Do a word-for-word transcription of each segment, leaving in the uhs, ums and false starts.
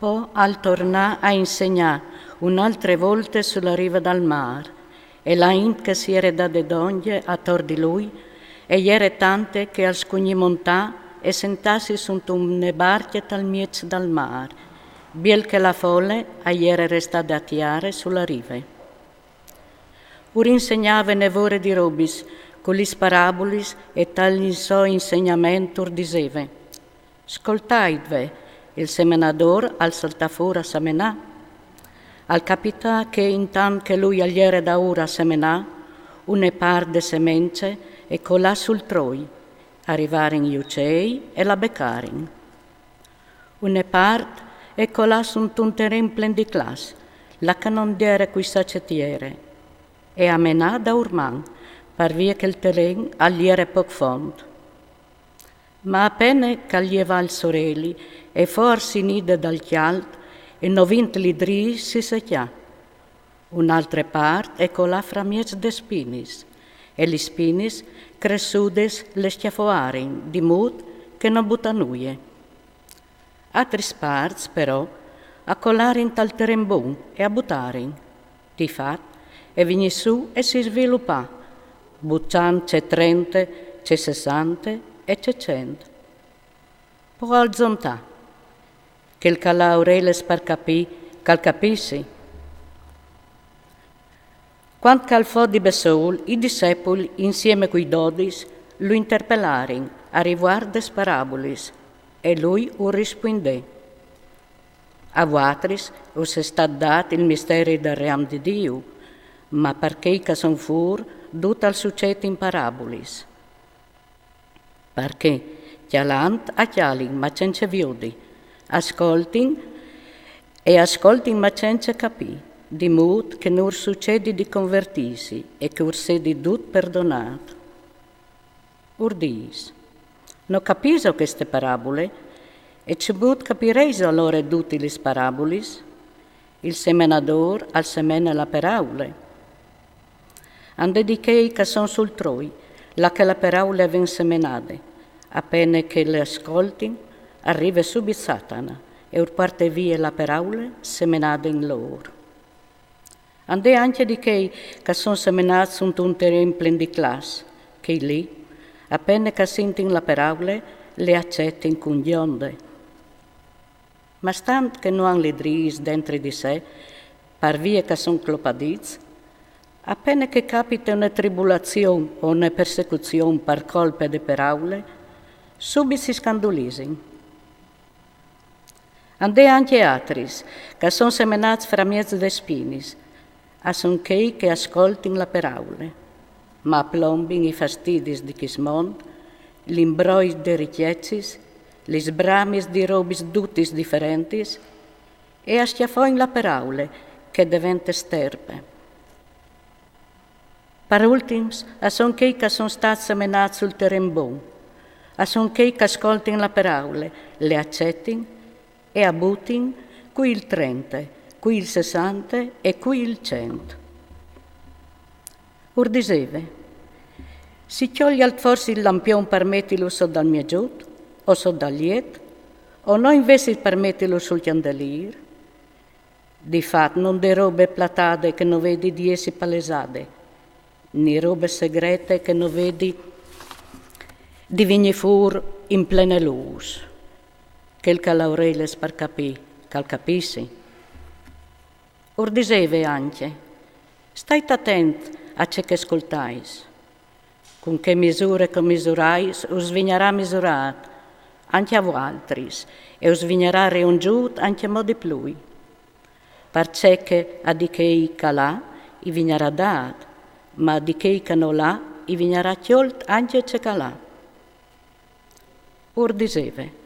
Po al tornà a insegnà un'altre volte su la rive dal mar, e la int che si jere dade dongje ator di lui e jere tante che al scugnì montà e sentassi suntune barcje tal mieç dal mar, biel che la fole a jere restade a tiare su la rive. Ur insegnave nevore di robis cu lis parabulis e tal so insegnament ur diseve: Scoltaitve, il semenador al saltà fûr a semenà. Al capità che intant che lui al jere daûr a semenà, une part de semence e colà sul troi, a rivarin i ucei e la becarin. Une part e colà suntun teren plen di clas, là che no 'nd jere cuissà ce tiere, e a menà daurman, par vie che il teren al jere poc fond. Ma a pene che al jevà il soreli e fo arsinide dal cjalt, e no vint li dris si secjà. Un'altre part e colà framieç des spinis, e lis spinis cressudes le scjafoarin, di mût che no butà nuie. Atris parts, però, a colarin tal teren bon e a butarin. Di fat, e vignì su e si svilupà, butant ce trente, ce sessante e ce cent. Po al zontà: Chel ch'al à oreles par capî, ch'al capissi. Cuant ch'al fo di bessôl, i discepui, insieme cui dodis, lu interpelarin a rivuart des parabulis, e lui ur rispuindè: A vuatris us è stat dât il misteri dal ream di Diu, ma par chei ch'a son fûr, dut al sucêt in parabulis. Parcè, cjalant, a cjalin, ma cence viodi, a scoltin e a scoltin, ma cence capî, di mût che nûr sucedi di convertîsi e che ur sedi dut perdonât. Ur dîs: No capîso cheste parabule? E cemût capirêso alore dutis lis parabulis? Il semenadôr al semene la peraule. Andè di chei ch'a son sul troi, là che la peraule e ven semenade, a pene che le scoltin, al rive subit Satana e ur puarte vie la peraule semenade in lôr. Andè ancje di chei ch'a son semenâts suntun teren plen di clas, chei li, a pene ch'a sintin la peraule, le acetin cun gjonde. Ma stant che no àn li dris dentri di se, par vie ch'a son clopadits, a pene che capite une tribulazion o une persecuzion par colpe de peraule, subit si scandulisin. Andè ancje atris, ch'a son semenâts framieç des spinis, a son chei che a scoltin la peraule, ma a plombin i fastidis di chist mont, li imbrois de ricjecis, lis bramis di robis dutis diferentis, e a scjafoin la peraule, che e devente sterpe. Par ultins, a son chei ch'a son stâts semenâts sul teren bon, a son chei ch'a scoltin la peraule, le acetin e a butin, cui il trente, cui il sessante e cui il cent. Ur diseve: Si cjolj alc forsi il lampion par metilu sot dal miegjut, o sot dal liet, o no invezit par metilu sul cjandelîr? Di fat, no 'nd è robe platade che no vedi di jessi palesade, ni robe segrete che no vedi di vignî fûr in plene lûs. Chel ch'al à oreles par capî, ch'al capissi. Ur diseve ancje: Stait atent a ce che scoltais. Cun chê misure che o misurais, us vignarà misurât ancje a vualtris, e us vignarà riungjût ancjemò di plui. Parcè che a di chei ch'al à i vignarà dât, ma a di chei ch'a nol à i vignarà cjolt ancje ce ch'al à. Ur diseve: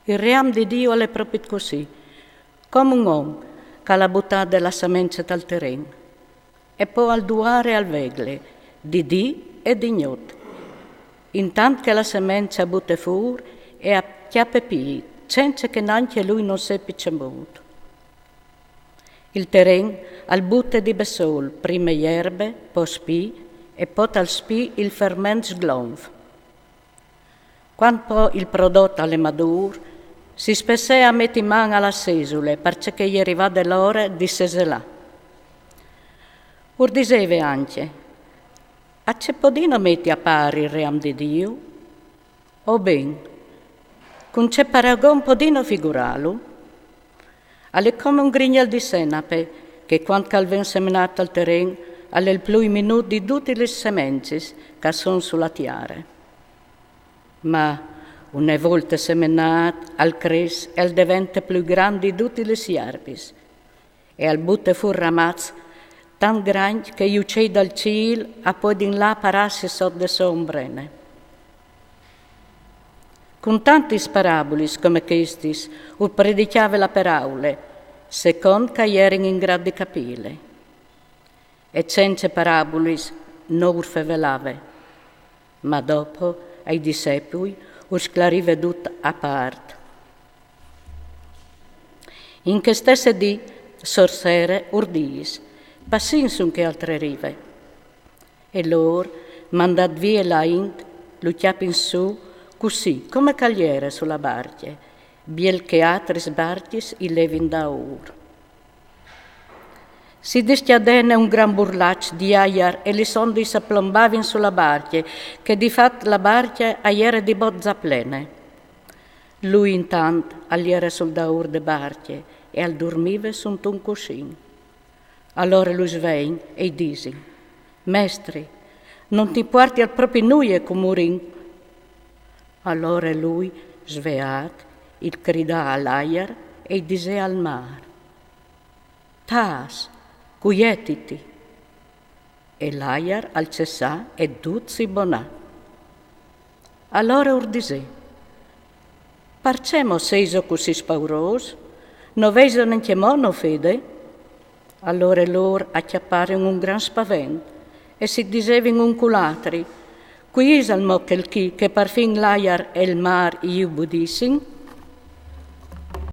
Il ream di Diu al è propit cussì, come un om ch'al à butade la semence tal teren, e po al duare al vegle, di dì e di gnot. Intant che la semence a bute fûr e a cjape pît, cence che nancje lui nol sepi cemût. Il teren al bute di bessôl, prime jerbe, po spì, e po tal spì il ferment sglonf. Cuant po il prodot al è madûr, Si spessè a meti man a la sesule, parcè che i è rivade l'ore di seselà. Ur diseve ancje: "A ce podino meti a pâr il ream di Diu? O ben, cun ce paragon podino figurâlu? Al è come un grignel di senape, che cuant che al ven semenât tal teren, al è il plui minût di dutis lis semencis che a son su la tiare. Ma une volte semenât, al cres e al devente plui grant di dutis lis jerbis, e al bute fûr ramaçs tant grancj che i ucei dal cîl a puedin lâ a parâsi sot de sô ombrene." Cun tantis parabulis come chestis ur predicjave la peraule, secont che a jerin in grât di capîle. E cence parabulis no ur fevelave, ma dopo ai discepui ur sclarive dut a part. In chê stesse dì, sor sere, ur dîs: "Passìn su in chê altre rive." E lôr, mandât vie la int, lu cjapin sù, cussì come che al jere su la barcje, biel che altris barcjis i levin daûr. Si discjadene un grant burlaç di aiar e lis ondis a plombavin su la barcje, che di fat la barcje a jere di bot za plene. Lui intant al jere sul daûr de barcje e al durmive suntun cussin. Alore lu svein e i disin: "Mestri, no ti puartial propi nuie cumò rin?" Alore lui, sveât, il cridà al aiar e i disè al mâr: "Tâs, cuietiti." E l'aiar al cessà e dut si bonà. Alore ur disè: "Parcè mo sêso cussì spaurôs? No vêso nancjemò no fede?" Alore lôr a cjaparin un grant spavent e si disevin un cul altri: "Cui isal mo chel chi che parfin l'aiar e il mâr i ubidissin?"